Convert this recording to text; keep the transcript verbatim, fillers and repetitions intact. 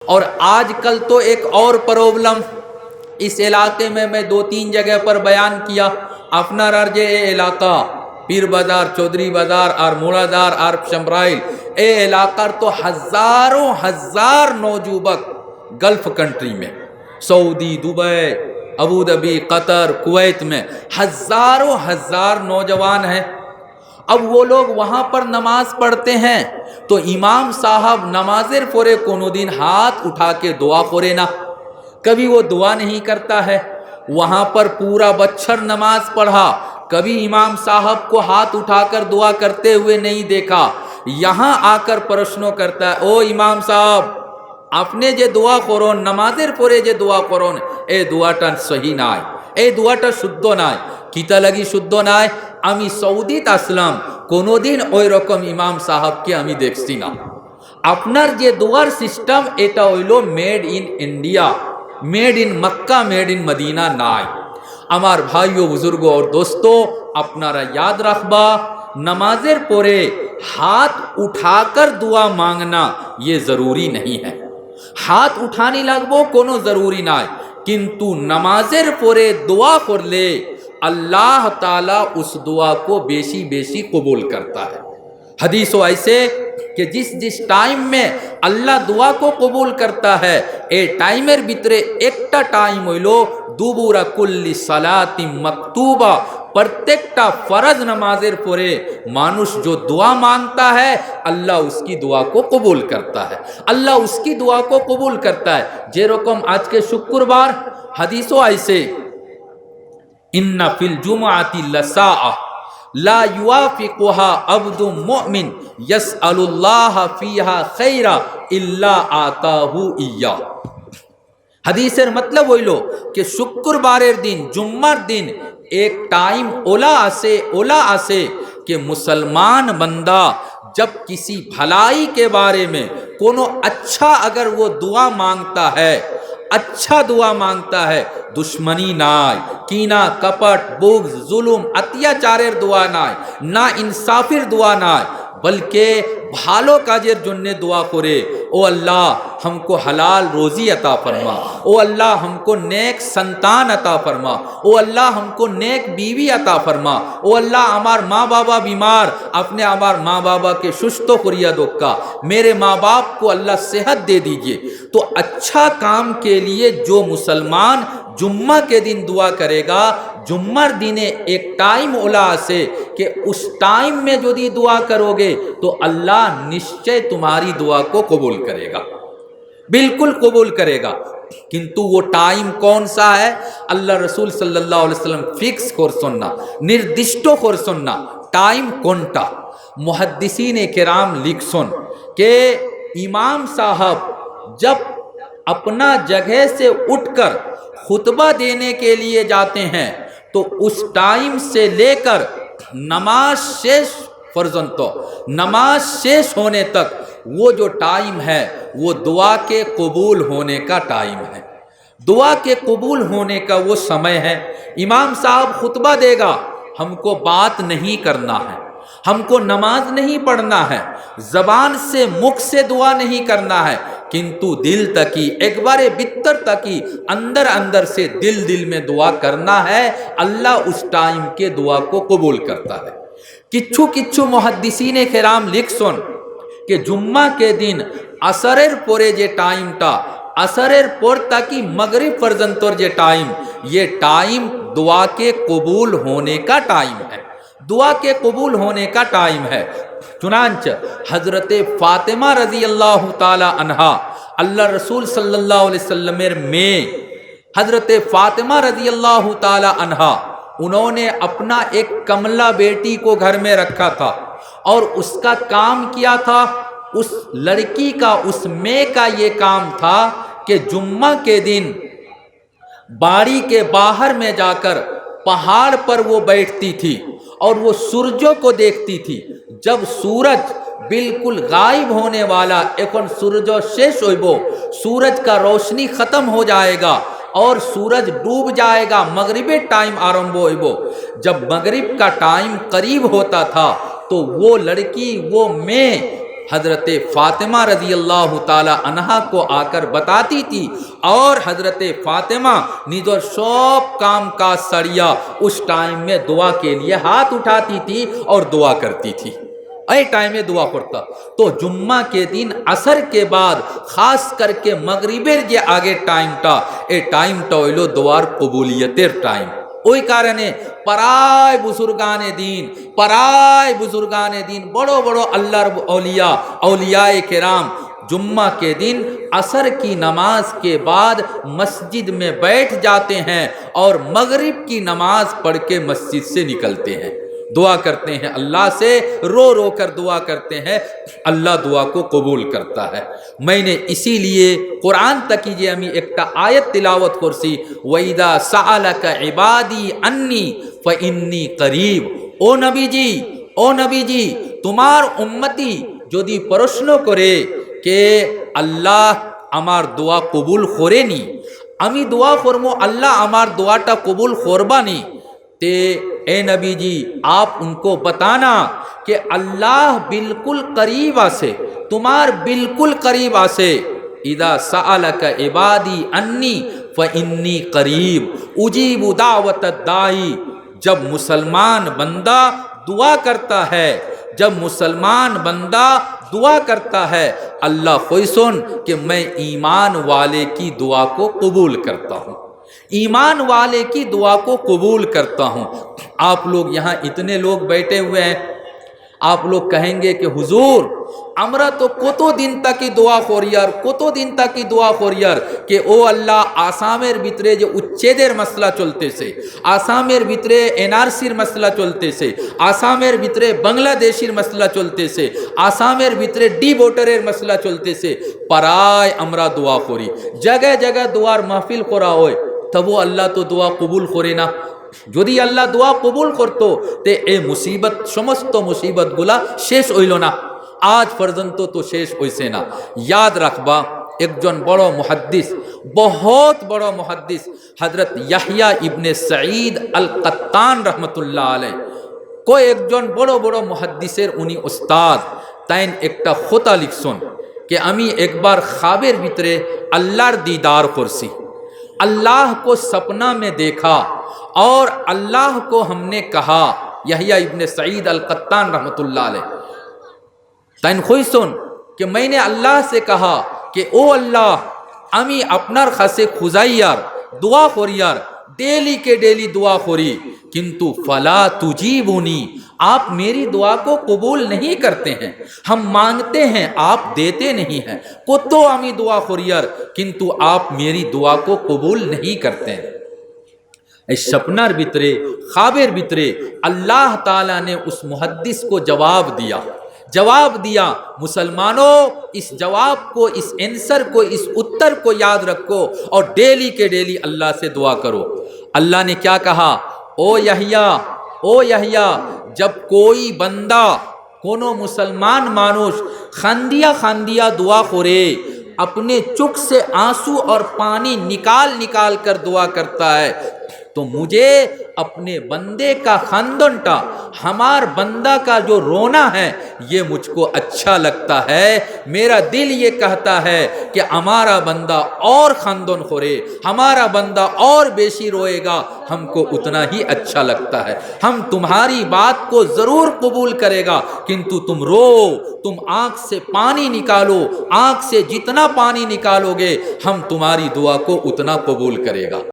और आजकल तो एक और प्रॉब्लम, इस इलाके में मैं दो तीन जगह पर बयान किया, আপনারার যে এ এলাকা, পীর বাজার, চৌধুরী বাজার আর মোড়াজার আর শামরাইল, এ এলাকার তো হাজারোं হাজার নওজুবক গালফ কান্ট্রি মে, সৌদি, দুবাই, আবুধাবি, কাতার, কুয়েত মে হাজারোं হাজার নওজোয়ান হ্যায়। अब वो लोग वहाँ पर नमाज पढ़ते हैं, तो इमाम साहब नमाजेर परे कोनोदिन हाथ उठा के दुआ करे ना, कभी वो दुआ नहीं करता है। वहाँ पर पूरा बच्छर नमाज पढ़ा, कभी इमाम साहब को हाथ उठाकर दुआ करते हुए नहीं देखा। यहाँ आकर प्रश्न करता है, "ओ इमाम साहब, আপনে যে দোয়া করইন, নামাজের পরে যে দোয়া করইন, এই দোয়াটা সহি নায়, এই দোয়াটা শুদ্ধ নায়।" কিতা লাগি শুদ্ধ নায়? আমি সৌদিত আসলাম, কোনোদিন ওই রকম ইমাম সাহেবকে আমি দেখছি না। আপনার যে দোয়ার সিস্টেম, এটা হইল made in India, made in Mecca, made in Medina নায়। আমার ভাই ও বুজুর্গ ও দোস্ত, আপনারা ইয়াদ রাখবা, নামাজের পরে হাত উঠাকর দোয়া মাংনা, ইয়ে জরুরি নেই হ্যায়। হাত উঠানি লাগবো, কোনো জরুরি নাই, কিন্তু নামাজের পরে দোয়া করলে আল্লাহ তাআলা উস দোয়া কো বেশি বেশি কবুল করতা হ্যায়। হাদিসও আইছে যে জিস জিস টাইম মে আল্লাহ দোয়া কো কবুল করতা হ্যায়, এ টাইমের ভিতরে একটা টাইম হইল দুবুরা কুল্লি সালাতি মাকতুবা, প্রত্যেকটা ফরজ নামাজের পরে মানুষ যে দোয়া মাংতা হ্যায়, আল্লাহ উসকি দোয়া কো কবুল করতা হ্যায়, আল্লাহ উসকি দোয়া কো কবুল করতা হ্যায়। যেরকম আজকে শুক্রবার, হাদিসও আইছে, ইন্না ফিল জুমআতি লাসাআহ লা ইউয়াফিকুহা আবদুম মুমিন ইয়াসআলুল্লাহা ফিহা খাইরা ইল্লা আতাহু ইয়্যাহ। হাদিসের মতলব হইল যে শুক্রবারের দিন, জুম্মার দিন এক টাইম ওলা আসে, ওলা আসে যে মুসলমান বান্দা जब किसी भलाई के बारे में, कोनो अच्छा अगर वो दुआ मांगता है, अच्छा दुआ मांगता है, दुश्मनी नाय, कीना, कपट, बुग्ज, जुलुम, अत्याचारेर दुआ नाय, ना इंसाफिर दुआ नाय, बल्कि भालो काजेर जन्ने दुआ करे, "ओ अल्लाह, हमको हलाल रोजी अता फरमा, ओ अल्लाह, हमको नेक संतान अता फरमा, ओ अल्लाह, हमको नेक बीवी अता फरमा, ओ अल्लाह, हमार माँ बाबा बीमार, आपने हमार माँ बाबा के सुस्त करिया दोक्का, मेरे माँ बाप को अल्लाह सेहत दे दीजिए।" तो अच्छा काम के लिए जो मुसलमान जुम्मा के दिन दुआ करेगा, जुम्मार दिने एक टाइम ओला आसे कि उस टाइम में यदि दुआ करोगे तो अल्लाह निश्चय तुम्हारी दुआ को कबूल करेगा, बिल्कुल कबूल करेगा। किंतु वो टाइम कौन सा है? अल्लाह रसूल सल्लल्लाहु अलैहि वसल्लम फिक्स करसन ना, निर्दिष्ट करसन ना टाइम कोनटा। मुहद्दिसीन केराम लिखसन के इमाम साहब जब अपना जगह से उठकर खुतबा देने के लिए जाते हैं, तो उस टाइम से लेकर नमाज शेष पर्यंत, नमाज शेष होने तक वो जो टाइम है, वो दुआ के कबूल होने का टाइम है, दुआ के कबूल होने का वो समय है। इमाम साहब खुतबा देगा, हमको बात नहीं करना है, हमको नमाज नहीं पढ़ना है, जबान से, मुख से दुआ नहीं करना है, किंतु दिल तकी, एकबारे भीतर तकी, अंदर अंदर से दिल दिल में दुआ करना है। अल्लाह उस टाइम के दुआ को कबूल करता है। किच्छु किच्छु मुहद्दिसीने केराम लिखसन कि जुम्मा के दिन असरेर परे जे टाइमटा, असरेर पर तकी मगरिब पर्यंतर जे टाइम, ये टाइम दुआ के कबूल होने का टाइम है, दुआ के कबूल होने का टाइम है। चुनांच हजरत फातिमा रजी अल्लाह ताला अनहा, अल्लाह रसूल सल्लल्लाहु अलैहि वसल्लमेर मेये, हजरत फातिमा रजी अल्लाह ताला अनहा, उन्होंने अपना एक कमला बेटी को घर में रखा था और उसका काम क्या था? उस लड़की का, उस मेये का ये काम था कि जुम्मा के दिन बाड़ी के बाहर में जाकर पहाड़ पर वो बैठती थी और वो सूरजों को देखती थी। जब सूरज बिल्कुल गायब होने वाला, एखन सूरज शेष होइबो, सूरज का रोशनी खत्म हो जाएगा और सूरज डूब जाएगा, मगरिबे टाइम आरंभ होइबो। जब मगरिब का टाइम करीब होता था तो वो लड़की, वो मेये हजरत फातिमा रजी अल्लाह ताला अन्हा को आकर बताती थी, और हजरत फातिमा निजर सब काम का सरिया उस टाइम में दुआ के लिए हाथ उठाती थी और दुआ करती थी। ए टाइमे दुआ करता। तो जुम्मा के दिन असर के बाद, खास करके मगरिबेर जे आगे टाइमटा, ए टाइमটা হইল দোয়ার কবুলিয়তের টাইম। ওই কারণে পারায় বুজুর্গানে দিন, পারায় বুজুর্গানে দিন, বড় বড় আল্লাহর औलिया, औलियाए किराम जुम्मा के दिन असर की नमाज के बाद मस्जिद में बैठ जाते हैं और मगरिब की नमाज पढ़ के मस्जिद से निकलते हैं, दुआ करते हैं अल्लाह से, रो रो कर दुआ करते हैं। अल्लाह दुआ को कबूल करता है। मैंने इसीलिए কোরআন থাকি যে আমি একটা আয়াত তিলাওয়াত করছি, "ওয়াইদা সাআলাকা ইবাদি আন্নি ফাইন্নি করিব।" ও নবীজি, ও নবীজি, তোমার উম্মতি যদি প্রশ্ন করে কে আল্লাহ আমার দোয়া কবুল করেনি, আমি দোয়া করমু, আল্লাহ আমার দোয়াটা কবুল করবানি, তে এ নবীজি, आप उनको बताना कि अल्लाह बिल्कुल करीब আছে, তোমার बिल्कुल करीब আছে। "ইদা সাআলাকা ইবাদি আন্নি ফাইন্নি করিব, উজিবু দাওয়াতাদ দাঈ।" जब मुसलमान बंदा दुआ करता है, जब मुसलमान बंदा दुआ करता है, अल्लाह কইছন कि मैं ईमान वाले की दुआ को कबूल करता हूँ, ईमान वाले की दुआ को कबूल करता हूँ। आप लोग यहाँ इतने लोग बैठे हुए हैं, आप लोग कहेंगे कि হুজুর, আমরা তো কতদিন থাকি দোয়া করিয়ার, কতদিন থাকি দোয়া করিয়ার, কে ও আল্লাহ, আসামের ভিতরে যে উচ্ছেদের মাসলা চলতেছে, আসামের ভিতরে এনআরসির মাসলা চলতেছে, আসামের ভিতরে বাংলাদেশির মাসলা চলতেছে, আসামের ভিতরে ডি ভোটারের মাসলা চলতেছে, পারায় আমরা দোয়া করি, জায়গায় জায়গায় দোয়ার মাহফিল করা হয়, তবু আল্লাহ তো দোয়া কবুল করে না। যদি আল্লাহ দোয়া কবুল করতো, তে এ মুসিবত, সমস্ত মুসিবতগুলা শেষ হইল না, আজ পর্যন্ত তো শেষ হইছে না। ইয়াদ রাখবা, একজন বড় মুহাদ্দিস, বহুত বড় মুহাদ্দিস, হযরত ইয়াহইয়া ইবনে সাঈদ আল কাত্তান রহমতুল্লাহ আলাইহ, কয়েকজন বড় বড় মুহাদ্দিসের উনি উস্তাদ, তাইন একটা কথা লিখছন कि আমি একবার খাবের ভিতরে আল্লাহর দিদার করছি, अल्लाह को सपना में देखा और अल्लाह को हमने कहा। ইয়াহইয়া ইবনে সাঈদ আল কাত্তান রহমতুল্লাহ আলাইহ, তাইন কইছন कि मैंने अल्लाह से कहा कि ও আল্লাহ, আমি আপনার কাছে খুজাইয়ার, দোয়া করিয়ার, ডেইলি কে ডেইলি দোয়া করি, কিন্তু ফালা তুজিবুনি, आप मेरी दुआ को कबूल नहीं करते हैं। हम मांगते हैं, आप देते नहीं हैं। কত আমি দোয়া করিয়ার, কিন্তু आप मेरी दुआ को कबूल नहीं करते हैं। এই স্বপ্নার ভিতরে, খাবের ভিতরে আল্লাহ তাআলা ने उस मुहद्दिस को जवाब दिया। जवाब दिया। मुसलमानों, इस जवाब को, इस आंसर को, इस उत्तर को याद रखो और डेली के डेली अल्लाह से दुआ करो। अल्लाह ने क्या कहा? ओ यहया, ओ यहया, जब कोई बंदा, कोनो मुसलमान मानुष खांदिया खांदिया दुआ करे, अपने चुक से आंसू और पानी निकाल निकाल कर दुआ करता है, तो मुझे अपने बंदे का खांदनटा, हमार बंदा का जो रोना है, ये मुझको अच्छा लगता है। मेरा दिल ये कहता है कि हमारा बंदा और खांदन करे, हमारा बंदा और बेशी रोएगा, हमको उतना ही अच्छा लगता है। हम तुम्हारी बात को जरूर कबूल करेगा, किंतु तुम रो, तुम आंख से पानी निकालो, आंख से जितना पानी निकालोगे, हम तुम्हारी दुआ को उतना कबूल करेगा।